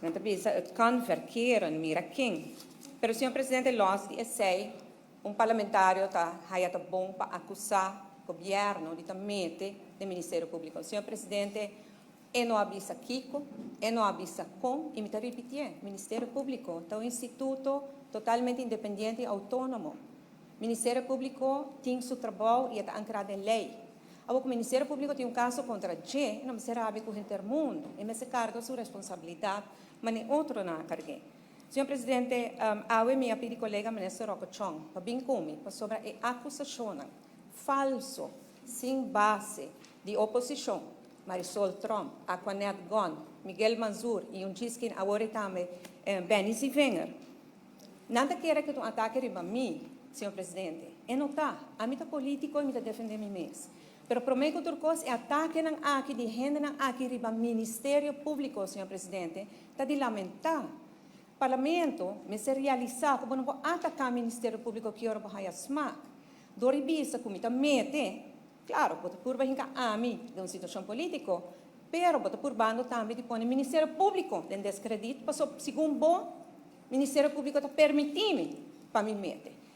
Nan ta bisa, het kan verkeren, mira ken. Pero, señor presidente, los di esey, un parlamentario ta haya ta bon pa acusa gobierno di ta mete den Ministerio Publico. Señor presidente, e no a bisa kico, e no a bisa con, y mi ta ripitié, Ministerio Publico ta un instituto totalmente independiente y autonomo. Ministerio Publico tin su trabou y e ta ancra den ley. Awor cu Ministerio Publico tin un caso contra dje, no mester rabia cu henter mundo. E mester carga su responsabilidad, ma ni otro nan a cargu'é. Señor Presidente, awe mi a pidi colega Minister Rocco Chong pa bin cu mi pasobra e acusacionnan falso, sin base, di oposicion, Marisol Tromp, Aquanette Gon, Miguel Manzoor y un chiskin awor e tambe Benny Zievinger. Nan ta kere cu ta un atake riba mi, señor Presidente. E no ta. Ami ta politico y mi ta defende mi mes. Pero prome cu tur cos e atakenan aki di hendenan aki riba Ministerio Publico, señor Presidente, ta di lamenta. Parlamento mester realisa cu bo no por ataca Ministerio Publico ki ora bo haya smak. Dor di bisa cu mi ta mete, claro, bo ta purba hinca ami den un situacion politico, pero bo ta purbando tambe di pone Ministerio Publico den descredit pasobra segun bo Ministerio Publico ta permiti mi pa mi mete.